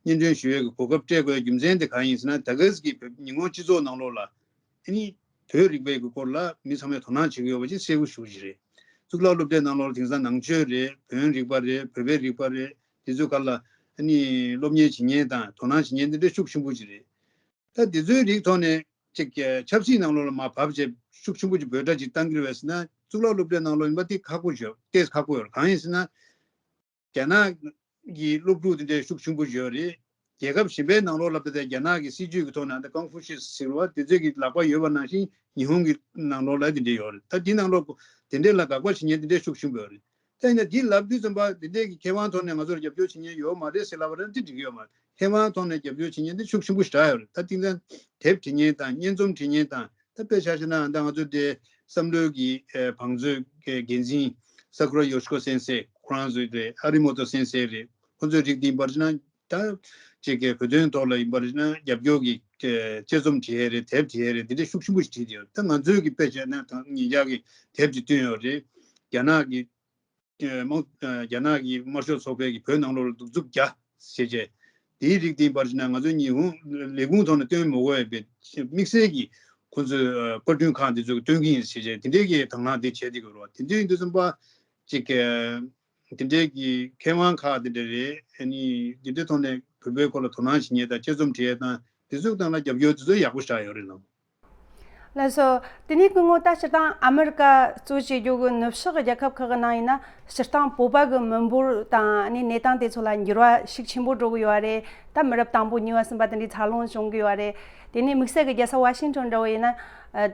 སྙན་སྒྲོན་ཞུ་ཡས་ཀྱི་གོ་སྐབས་སྤྲད་དགོས་རྒྱུ་མཚན་དེ་གང་ཡིན་ཟེར་ན། ད་ག་ཟེ་གི་བོད་ཉི་ཧོང་སྤྱི་ཚོགས་ནང་ལོགས་ལ། ཨ་ནི་བོད་རིག་པའི་གི་སྐོར་ལ་མི་ཚང་མས་དོ་སྣང་བྱེད་ཀྱི་ཡོད་པ་ཅིག་གསལ་པོ་ཞེ་པོ་ཅིག་རེད། གཙུག་ལག་སློབ་གྲྭའི་ནང་ལོགས་ལ་དེང་སང་ནང་ཆོས་རེད། བོན་རིག་པ་རེད། བོད་པའི་རིག་པ་རེད། དེ་ཚོའི་སྒང་ལ་ ཨ་ནི་སློབ་གཉེར་བྱེད་མཁན་དང་དོ་སྣང་བྱེད་མཁན་དེ་འདྲ་ཤུགས་ཆེན་པོ་ཅིག་རེད། ད་དེ་ཚོའི་རིགས་ཐོག་ནས་ཅིག་ཆབ་སྲིད་ནང་ལོགས་ལ་མར་བབས་བྱས་ཤུགས་ཆེན་པོ་ཅིག་འབོད་སྒྲ་ཅིག་བཏང་གི་རེད་པས་ཟེར་ན། གཙུག་ལག་སློབ་གྲྭའི་ནང་ལོགས་ཡིན་པ་དེ་ཁག་པོ་ཡོད། ཏོག་ཙམ་ཁག་པོ་ཡོད། གང་ཡིན་ཟེར་ན། རྒྱ་ནག་གི་སློབ་ཕྲུག་དེ་འདྲའི་ཤུགས་ཆེན་པོ་ཡོད་རེད། རྒྱལ་ཁབ་གཞན་པའི་ནང་ལོགས་ལ་དཔེ་དེ་རྒྱ་ནག་གི་སྲིད་ཇུས་ཀྱི་ཐོག་ནས་ད་ཀོང་ཧྥུ་ཤིས་ཟེར་བ་དེ་ཚོའི་གི་ལག་པ་ཡོད་པ་ནང་བཞིན་ཉི་ཧོང་གི་ནང་ལོགས་ལ་དེ་འདྲ་ཡོད་རེད། ད་དེ་ནང་ལོགས་དེ་འདྲའི་ལ་དགག་པ་བྱེད་མཁན་དེ་འདྲའི་ཤུགས་ཆེན་པོ་ཡོད་རེད། ད་ཡིན་ན་དེ་ལབ་དུས་ཙམ་པ་དེ་འདྲའི་གི་མཁས་དབང་ཐོག་ནས་ང་ཚོར་རྒྱབ་སྐྱོར་བྱེད་མཁན་ཡོད་མ་རེད་ཟེར་ལབ་པ་རེད་ན་དེ་འགྲིག་གི་ཡོད་མ་རེད། མཁས་དབང་ཐོག་ནས་རྒྱབ་སྐྱོར་བྱེད་མཁན་དེ་ཤུགས་ཆེན་པོ་ཞེ་དྲག་ཡོད་རེད། ད་དེང་སང་དེབ་བྲིས་མཁན་དང་སྙན་རྩོམ་བྲིས་མཁན་དང་། ད་དཔེ་ཆ་བཞག་ན་ད་ང་ཚོ་དེ་བསམ་བློའི་གི་ཨེ་བང་མཛོད་ཀྱི་འགན་འཛིན་ས་ཀུ་ར་ཡོ་ཤི་ཀོ་སེན་སེ་ཁོ་རང་ཚོ་རེད། ཨ་རི་མོ་ཏོ་སེན་སེ་རེད། ཁོ་ཚོའི་རིགས་འདི་ཡིན་པར་བྱས་ན་ད་ཅིག་གི་བོད་དོན་ཐོག་ལ་ཡིན་པར་བྱས་ན་རྒྱབ་སྐྱོར་གྱི་ཨེ་དཔྱད་རྩོམ་བྲིས་ཡས་རེད། དེབ་བྲིས་ཡས་རེད། འདི་འདྲ་ཤུགས་ཆེན་པོ་ཞིག་བྲིས་བསྡད་ཡོད། ད་ང་ཚོའི་གི་དཔེ་བྱས་ན་ད་ཉིན་ཞག་གི་དེབ་ཅིག་བཏོན་ཡོད་རེད། རྒྱ་ནག་གི་ཨེ་དམངས་ཨེ་རྒྱ་ནག་གི་དམར་ཤོག་ཚོགས་པས་ཀྱི་བོད་ནང་ལོགས་ལ་གདུག་རྩུབ་རྒྱག་ཟེར་བྱས། དེའི་རིགས་དེ་ཡིན་པར་བྱས་ན་ང་ཚོ་ཉི་ཧོང་ལས་ཁུངས་ཐོག་ནས་སྟོན་མི་དགོས་པའི་དམིགས་བསལ་གྱི་ཁོ་ཚོའི་ཨེ་པར་སྐྲུན་ཁང་དེ་ཚོས་སྟོན་གྱི་ཡིན་ཟེར་བྱས་དེ་འདྲའི་གི་དང་བླངས་དེ་བྱས་བསྡད་ཀྱི་རེད་བ། དེ་འདྲ་ཡིན་དུས་ཙམ་པ་ཅིག་ཨེ་དེ་འདྲའི་གི་མཁས་དབང་ཁག་དེ་འདྲ་རེད། ཨ་ནི་དེ་འདྲའི་ཐོག་ནས་བོད་པའི་སྐོར་ལ་དོ་སྣང་བྱེད་མཁན་དང་དཔྱད་རྩོམ་བྲིས་ཡས་དང་དེ་ཚོའི་སྟེང་ལ་རྒྱབ་སྐྱོར་དེ་ཚོ་ཡག་པོ་ཞེ་དྲག་ཡོད་རེད་ལགས། ལགས་སོ། དེ་ནས་སྐུ་ངོ་ད་སྤྱིར་བཏང་ཨ་མི་རི་ཀ་གཙོ་བྱས་རྒྱུ་གི་ནུབ་ཕྱོགས་རྒྱལ་ཁབ་ཁག་གི་ནང་ཡིན་ན་སྤྱིར་བཏང་བོད་པ་གི་མི་འབོར་དང་ནི་གནས་སྟངས་དེ་ཚོ་ལ་འགྱུར་བ་ཤུགས་ཆེན་པོ་འགྲོ་གི་ཡོད་རེད། ད་མི་རབས་དང་པོ་གཉིས་པ་གསུམ་པ་དེ་འདྲའི་འཚར་ལོངས་བྱུང་གི་ཡོད་རེད། དེ་ནས་དམིགས་བསལ་གྱི་རྒྱལ་ས་ཝ་ཤིང་ཊོན་འདྲ་བོ་ཡིན་ན་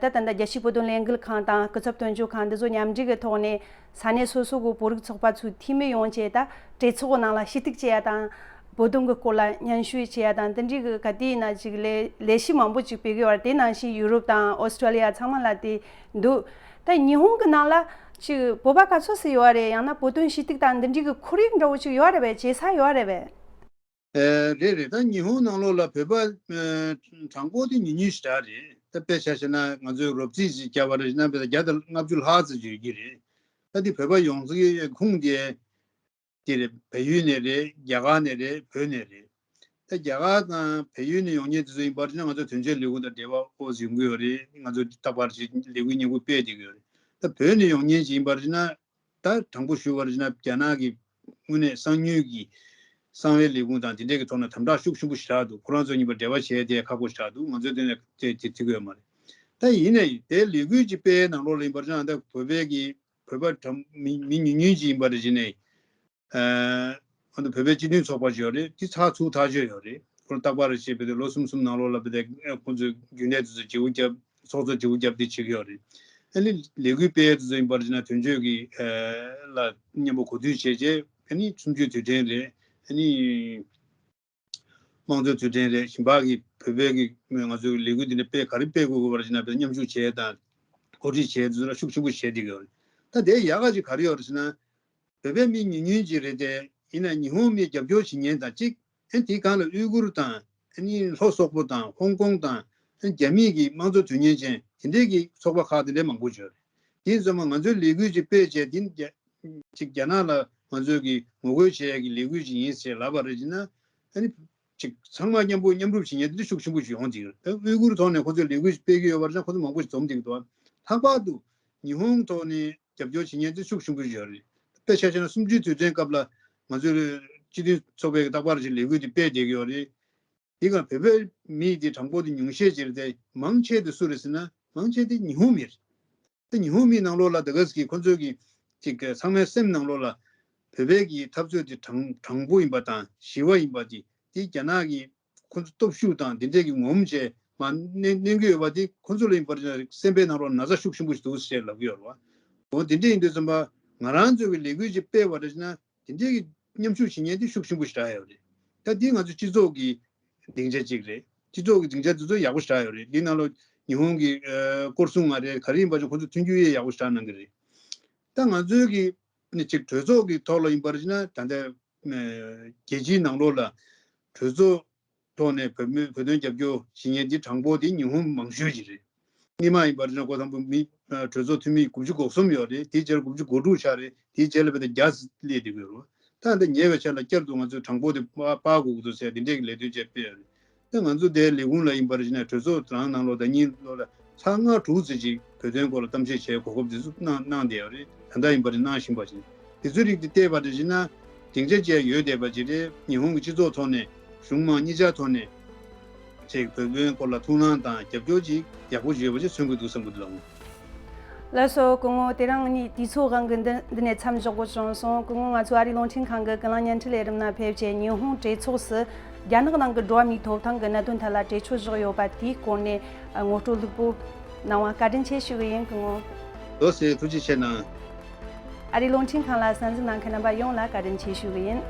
ད་ད་ལྟ་རྒྱལ་སྤྱིའི་བོད་དོན་ལས་འགུལ་ཁང་དང་སྐུ་ཚབ་དོན་གཅོད་ཁང་འདི་ཚོ་མཉམ་འབྲེལ་གྱི་ཐོག་ནས་ས་གནས་སོ་སོ་གི་བོད་རིགས་ཚོགས་པ་ཚོའི་འཐུས་མི་ཡོང་བྱས་ད་གྲོས་ཚོགས་ནང་ལ་ཞུ་གཏུག་བྱེད་ཡ་དང་། བོད་དོན་གྱི་སྐོར་ལ་སྙན་ཞུ་བྱེད་ཡ་དང་དེ་འདྲའི་གི་ག་དུས་ཡིན་ན་ཅིག་ལས་ལས་གཞི་མང་པོ་ཅིག་སྤེལ་གི་ཡོད་རེད། དེ་ནང་བཞིན་ཡུ་རོབ་དང་ཨོ་སི་ཀྲོ་ལི་ཡ་ཚང་མ་ལ་དེ་འདུག་ད་ཉི་ཧོང་གི་ནང་ལ་ཅིག་བོད་པ་ག་ཚོད་ཙམ་ཡོད་རེད། ཡང་ན་བོད་དོན་ཞུ་གཏུག་དང་འདི་འདྲའི་གི་ཁོར་ཡུག་འདྲ་བོ་ཅིག་ཡོད་རེད་པས། བྱེད་ས་ཡོད་རེད་པས། ཨེ་རེད་རེད། ད་ཉི་ཧོང་ནང་ལོགས་ལ་བོད་པ་ཨེ་གྲངས་འབོར་དེ་ཉུང་ཉུང་ཞེ་དྲག་རེད། ད་དཔེ་ཆ་བཞག་ན་ང་ཚོས་རོབ་རྩིས་ཅིག་བརྒྱབ་པ་རེད་ན་བོད་པ་བརྒྱ་དང་ལྔ་བཅུ་ལྷག་ཙམ་ཡོད་ཀྱི་རེད། ད་དེ་བོད་པ་ཡོངས་ཀྱི་ཁུངས་དེ། དེ་རེད། བལ་ཡུལ་ནས་རེད། རྒྱ་གར་ནས་རེད། བོད་ནས་རེད། ད་རྒྱ་གར་དང་བལ་ཡུལ་ནས་ཡོང་མཁན་དེ་ཚོ་ཡིན་པར་བྱས་ན་ང་ཚོ་དོན་གཅོད་ལས་ཁུངས་དང་འབྲེལ་བ་ཨོ་ཙི་ཡོང་གི་ཡོད་རེད། ང་ཚོ་རྟག་པར་ཅིག་ལས་འགུལ་སྙན་ཁུལ་སྤེལ་བསྡད་ཀྱི་ཡོད་རེད། ད་བོད་ནས་ཡོང་མཁན་ཅིག་ཡིན་པར་བྱས་ན་ད་དྲང་པོ་ཞུ་བར་བྱས་ན་རྒྱ་ནག་གི་དངོས་གནས་གསང་མྱུལ་གྱི་གསང་བའི་ལས་ཁུངས་དང་དེ་འདྲས་ཀྱི་ཐོག་ན་དམ་དྲག་ཤུགས་ཆེན་པོ་ཞེ་དྲག་འདུག་ཁོ་རང་ཚོ་གཉིས་པ་འབྲེལ་བ་བྱས་ཏེ་ཁག་པོ་ཞེ་དྲག་འདུག་ང་ཚོས་དེ་ནས་དེ་དེ་ཐུག་གི་ཡོད་མ་རེད། ད་ཡིན་ནའི་དེ་ལས་འགུལ་ཅིག་སྤེལ་ནང་ལོགས་ལ་ཡིན་པར་བྱས་ན་ད་བོད་པའི་གི་བོད་པ་གྲངས་མི་མི་ཉུང་ཉུང་ཅིག་ཡིན་པ་རེད། བྱས་ནས། ཨ་ནི་བོད་པའི་སྤྱི་མཐུན་ཚོགས་པ་ཞིག་ཡོད་རེད། དེ་ཚགས་ཚུད་ཐག་ཆོད་ཡོད་རེད། ཁོ་རྟག་པར་བྱས་པའི་ལོ་གསུམ་གསུམ་ནང་ལོགས་ལ་བོད་པའི་ཁོ་ཚོའི་རྒྱུན་ལས་དེ་ཚོ་བརྗེ་པོ་བརྒྱབ། ཚོགས་གཙོ་བརྗེ་པོ་བརྒྱབ་དེ་བྱེད་ཀྱི་ཡོད་རེད། ཨ་ནི་ལས་འགུལ་སྤེལ་ཡས་དེ་ཚོ་ཡིན་པར་བྱས་ན་དོན་གཅོད་ཀྱི་ལ་མཉམ་པོ་གོ་བསྡུར་བྱས་རྗེས་ཨ་ནི་གསུམ་བཅུའི་དུས་དྲན་རེད། ཨ་ནི། དམངས་གཙོའི་དུས་དྲན་རེད། གཞན་པ་གི་བོད་པའི་གི་ང་ཚོའི་ལས་འགུལ་འདི་འདྲ་སྤེལ་ག་རེ་སྤེལ་དགོས་དགོས་པར་བྱས་ན་བོད་མཉམ་ཞུགས་བྱས་དང་གོ་སྒྲིག་བྱས་དེ་ཚོ་ལ་ཤུགས་ཆེན་པོ་བྱས་བསྡད་ཀྱི་ཡོད་རེད། ད་དེའི་ཡག་ག་ཅིག་ག་རེ་ཡོད་རེད་ཟེར་ན། བོད་པའི་མི་ཉུང་ཉུང་ཅིག་རེད་དེ། ཡིན་ན་ཉི་ཧོང་མི་རྒྱབ་སྐྱོར་བྱེད་མཁན་དང་གཅིག་ཨ་ནི་དེའི་སྒང་ལ་ཨུ་གུར་དང་ཨ་ནི་ལྷོ་སོག་པོ་དང་ཧོང་ཀོང་དང་ཨ་ནི་རྒྱ་མིའི་གི་དམངས་གཙོ་དོན་གཉེར་ཅན་དེ་འདྲའི་གི་ཚོགས་པ་ཁག་དེ་འདྲའི་མང་པོ་ཡོད་རེད། དེ་ཡིན་ཙང་མ་ང་ཚོའི་ལས་འགུལ་ཅིག་སྤེལ་བྱས་དེ་ཅིག་རྒྱ་ནག་ལ་ང་ཚོས་ཀྱི་ངོ་རྒོལ་བྱེད་ཡག་གི་ལས་འགུལ་ཅིག་ཡིན་ཟེར་ལབ་པ་རེད་ཅེ་ན། ཨ་ནི་ཅིག་ཚང་མ་མཉམ་པོ་མཉམ་རུབ་བྱེད་མཁན་དེ་འདྲ་ཤུགས་ཆེན་པོ་ཞིག་ཡོང་གི་ཡོད། ད་ཨུ་གུར་ཐོག་ནས་ཁོ་ཚོས་ལས་འགུལ་ཅིག་སྤེལ་གྱི་ཡོད་པ་རེད་ན་ཁོ་ཚོ་མང་པོ་ཞིག་འཛོམས་བསྡད་ཀྱི་འདུག་ལྷག་པར་དུ་ཉི་ཧོང་ཐོག་ནས་རྒྱབ་སྐྱོར་བྱེད་མཁན་དེ་ཤུགས་ཆེན་པོ་ཞིག་ཡོད་རེད། དཔེ་ཆ་བཞག་ན་གསུམ་བཅུའི་དུས་དྲན་སྐབས་ལ་ང་ཚོའི་སྤྱི་མཐུན་ཚོགས་པའི་རྟག་པར་ཅིག་ལས་འགུལ་དེ་སྤེལ་བསྡད་ཀྱི་ཡོད་རེད། དེ་ག་བོད་པའི་མི་དེ་གྲངས་འབོར་དེ་ཉུང་ཤས་ཅིག་རེད་དེ་མང་ཆེ་དེ་སུ་རེད་ཟེར་ན་མང་ཆེ་དེ་ཉི་ཧོང་མི་རེད། དེ་ཉི་ཧོང་མི་ནང་ལོགས་ལ་ད་ག་ཟེ་གི་ཁོ་ཚོའི་གི་ཅིག་ཚང་མའི་སེམས་ནང་ལོགས་ལ་བོད་པའི་གི་འཐབ་རྩོད་དེ་དྲང་དྲང་པོ་ཡིན་པ་དང་ཞི་བ་ཡིན་པ་དེ་དེ་རྒྱ་ནག་གི་ཁོ་ཚོ་སྟོབས་ཤུགས་དང་དེ་འདྲས་ཀྱི་ངོམ་བྱས་མ་གནོན་གནོན་གི་ཡོད་པ་དེ་ཁོ་ཚོ་ལ་ཡིན་པར་སེམས་པའི་ནང་ལོགས་ན་ཚ་ཤུགས་ཆེན་པོ་ཞིག་འདུག་ཟེར་ལབ་ཀྱི་ཡོད་རེད་བ། འོ་དེ་འདྲས་ཡིན་དུས་ཙམ་པ་ང་རང་ཚོའི་གི་ལས་འགུལ་ཅིག་སྤེལ་བ་རེད་ན། དེ་འདྲའི་གི་མཉམ་ཞུགས་བྱེད་མཁན་དེ་ཤུགས་ཆེན་པོ་ཞེ་དྲག་ཡོད་རེད། ད་འདི་ང་ཚོ་སྤྱི་ཚོགས་ཀྱི་སྡིངས་ཆ་གཅིག་རེད། སྤྱི་ཚོགས་ཀྱི་སྡིངས་ཆ་དེ་ཚོ་ཡག་པོ་ཞེ་དྲག་ཡོད་རེད། འདི་ནང་ལོགས་ཉི་ཧོང་གི་ཨ་སྐོར་སྲུང་མ་རེད་ག་རེ་ཡིན་པ་ཅིག་ཁོ་ཚོ་མཐུན་འགྱུར་ཡེ་ཡག་པོ་ཞེ་དྲག་གནང་གི་རེད། ད་ང་ཚོའི་གི་ནི་ཅིག་གྲོས་ཚོགས་ཀྱི་ཐོག་ལ་ཡིན་པར་བྱས་ན་ད་ལྟ་ཨ་རྒྱལ་སྤྱིའི་ནང་ལོགས་ལ་གྲོས་ཚོགས་ཐོག་ནས་བོད་མི་བོད་དོན་རྒྱབ་སྐྱོར་བྱེད་མཁན་འདི་གྲངས་འབོར་འདི་ཉི་ཧོང་མང་ཤོས་ཅིག་རེད། སྔོན་མ་ཡིན་པར་ན་ཁོ་དང་པོ་མི་གྲོས་ཚོགས་འཐུས་མི་དགུ་བཅུ་གོ་གསུམ་ཡོད་རེད། དེའི་རྗེས་ལ་དགུ་བཅུ་གོ་དྲུག་ཆགས་རེད། དེའི་རྗེས་ལ་བས་ཏེ་བརྒྱ་སླེབས་བསྡད་ཡོད་རེད། ད་ལྟ་ཉེ་བའི་ཆར་ལ་བསྐྱར་དུ་ང་ཚོས་གྲངས་འབོར་དེ་སྤར་སྤར་དགོས་ཀྱི་འདུག་ཟེར་དེ་འདྲའི་གི་ལས་དོན་བྱས་སྤེལ་ཡོད་རེད། ད་ང་ཚོ་དེའི་ལས་ཁུངས་ལ་ཡིན་པར་བྱས་ན་གྲོས་ཚོགས་རང་ནང་ལོགས་ཟླ་གཉིས་ལོགས་ལ་ཚར་ལྔ་དྲུག་ཙམ་ཅིག་བོད་དོན་སྐོར་ལ་གཏམ་བཤད་བྱས་གོ་སྐབས་དེ་ཚོ་གནང་གནང་བསྡད་ཡོད་རེད། ད་ལྟ་ཡིན་པར་གནང་བཞིན་པ་ཅིག་དེ་ཚོའི་རིགས་དེ་བལྟས་པ་དེ་བྱས་ན། སྡིངས་ཆ་བཅས་ཡོད་བསྡད་པ་ཅིག་རེད། ཉི་ཧོང་གི་སྤྱི་ཚོགས་ཐོག་ནས། གཞུང་མང་གཉིས་ཆ་ཐོག་ནས་ཅིག་བོད་དོན་སྐོར་ལ་ཐུགས་སྣང་དང་རྒྱབ་སྐྱོར་ཅིག་ཡག་པོ་ཅིག་ཡོད་པ་ཅིག་མཚོན་གྱི་འདུག་བསམ་གྱི་འདུག་ལགས། ལགས་སོ། སྐུ་ངོ། དེ་རིང་ངས་དུས་ཚོད་དབང་གིས་འདི་འདི་ནས་མཚམས་འཇོག་དགོས་བྱུང་སོང་། སྐུ་ངོ། ང་ཚོ་ཨ་རིའི་རླུང་འཕྲིན་ཁང་གི་ཀུན་གླེང་བརྙན་འཕྲིན་ལས་རིམ་ནང་ཕེབས་བྱས། ཉི་ཧོང་གྲོས་ཚོགས་སུ་རྒྱ་ནག་ནང་གི་འགྲོ་བ་མིའི་ཐོབ་ཐང་གི་གནད་དོན་ཐད་ལ་གྲོས་ཆོད་བཞག་ཡོད་པ་དེའི་སྐོར་ནས་ངོ་སྤྲོད་ལྷུག་པོ་གནང་བ་བཀའ་དྲིན་ཆེ་ཞུ་གི་ཡིན། སྐུ་ངོ། ལགས་སོ། ཐུགས་རྗེ་ཆེ་གནང་། ཨ་རིའི་རླུང་འཕྲིན་ཁང་ལ་གསན་གཟིགས་གནང་མཁན་རྣམ་པ་ཡོངས་ལ་བཀའ་དྲིན་ཆེ་ཞུ་གི་ཡིན།